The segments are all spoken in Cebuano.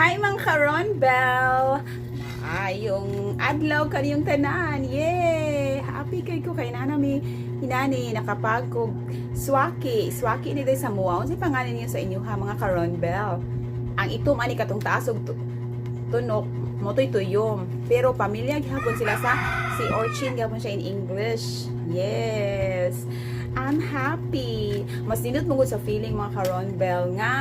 Hi, mga ka-Ronbel! Maayong adlaw kaniyong tanan. Yay! Happy kay ko kay nana mi hinani nakapagkog swaki. Swaki ni day sa muwa. Unsay pangalan niyo sa inyo ha, mga ka-Ronbel? Ang itom ani katong taas og tunok mo to'y tuyom. Pero pamilya gihapon sila sa sea urchin gihapon siya in English. Yes. I'm happy. Mas nindot mo gud sa feeling, mga ka-Ronbel, nga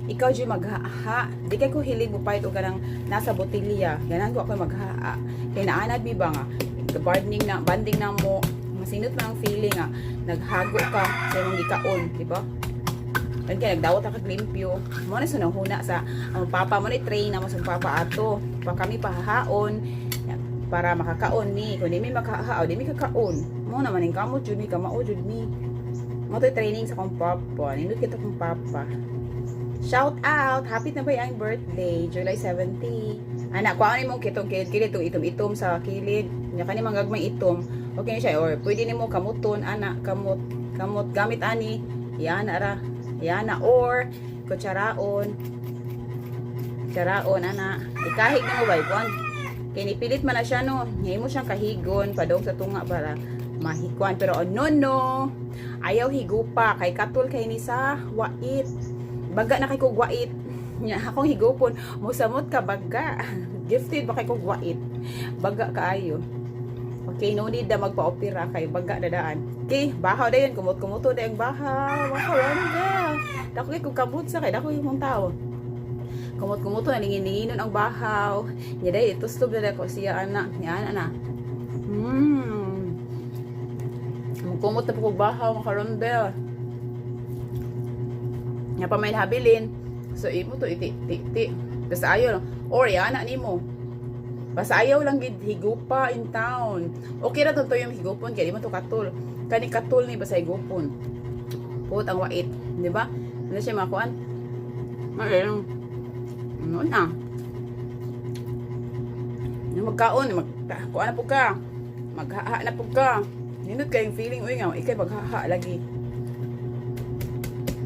ikaw jud maghaha. Di kay ko hilig mo pahit og kanang nasa botilya. Ganahan ko ako maghaha. Kay naanad mi ba nga banding na banding na mo, mas nindot man ang feeling nga naghago ka sa imong gikaon, di ba? Kan kay nagdawat ka kag limpyo. Mo na sunahuna sa ang papa mo ni train na mo sa papa ato. Pa kami pahahaon para makakaon mi. Kung di mi makahaon, di mi kakaon. Mo naman ning kamot jud mi, kamao jud mi. Mo to training sa akong papa. Nindot kita kong papa. Shout out! Happy na ba ang birthday? July 17. Anak, kuha ni mong kitong kilid-kilid, itong itom-itom sa kilid. Nya kani mga gagmay itom. Okay na siya. Or pwede nimo kamuton, anak, kamot, kamot, gamit ani. Yan, ara. Yan na. Or, kutsaraon. Kutsaraon, ana. Ikahig na mo ba, ikuan? Kay nipilit man na siya, no. Ngayon mo siyang kahigon, padong sa tunga para mahikuan. Pero, oh, no, no. Ayaw higupa. Kay katul kay ni sa wait. Baga na kay kog wait. Nya akong higupon, musamot ka baga. Gifted ba kay kog wait. Baga kaayo. Okay, no need na magpa-opera kay baga na daan. Okay, bahaw dayon, kumot-kumuto na ang bahaw. Mga Ronbel. Dako kay kog kamot sa kay dako yung tao. Kumot-kumuto na ningin-ninginon ang bahaw. Nya day ituslob na ko siya ana. Nya ana na. Kumot na po kog bahaw, mga Ronbel. Nga pa may habilin. So imo to iti ti ti. Basta ayaw lang. Or yana nimo. Basta ayaw lang gid higupa in town. Okay ra to yung higupon kay di mo to katul. Kani katul ni basta higupon. Put ang wait, di ba? Ano siya makuan? Ano ano na? Yung magkaon, mag kuan na po ka. Maghaha na po ka. Nindot kayong feeling uy nga ikay maghaha lagi.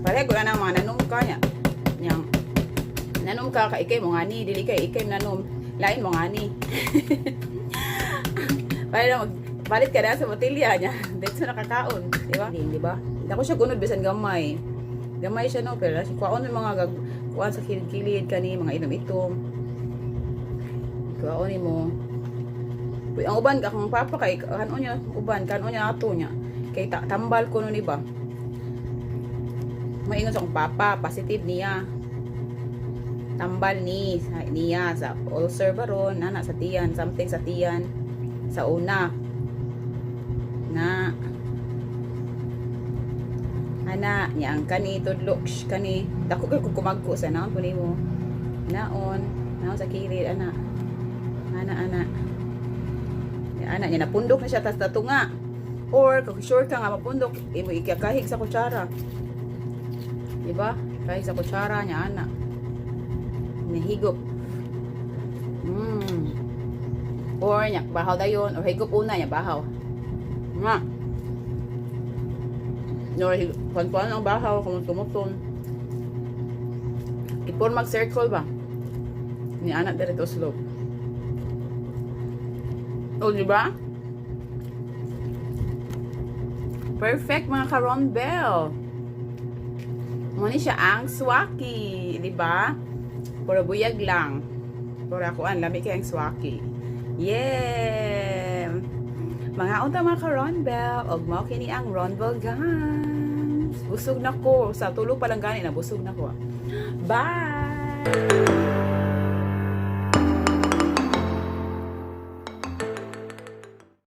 Pareho ko na ng mga nanom ka niya. Yang nanom ka ka ikay mo nga ni dili kay ikay nanom lain mo nga ni. Para na magpalit ka na sa botilya niya. Dito nakakaon, di ba? Di ba? Dako siya gunod bisan gamay. Gamay siya, no, pero kuwaon may mga gag kuan sa kilid-kilid kani mga itom-itom. Kuwaon nimo. Uy, ang uban akong papa kay kanon niya uban kanon niya ato niya. Kay tambal ko no ni ba. Maingon sa akong papa, positive niya. Tambal ni sa, niya sa ulcer ba ron, nana sa tiyan, something sa tiyan sa una. Na ana niya ang kani tudlo sh, kani dako kay kung kumagko sa naon po nimo. Naon, naon sa kilid ana. Ana ana. Ya, ana niya napundok na siya tas tatunga. Or kung sure ka nga mapundok, imo ikakahig sa kutsara. Di ba? Kahig sa kutsara niya ana. Nihigop. Or nya bahaw dayon or higop una niya bahaw. Nga. Or kuan ang bahaw kumot-kumuton. Ipon mag circle ba? Ni anak dire to slope. O, di ba? Perfect, mga ka-Ronbel. Mo ni siya ang swaki, di ba? Puro buyag lang. Puro akuan, lami kay ang swaki. Yeah! Mga unta, mga ka-Ronbel, og mao kini ang Ronbel Guys. Busog na ko. Sa tulo pa lang gani na busog na ko. Bye!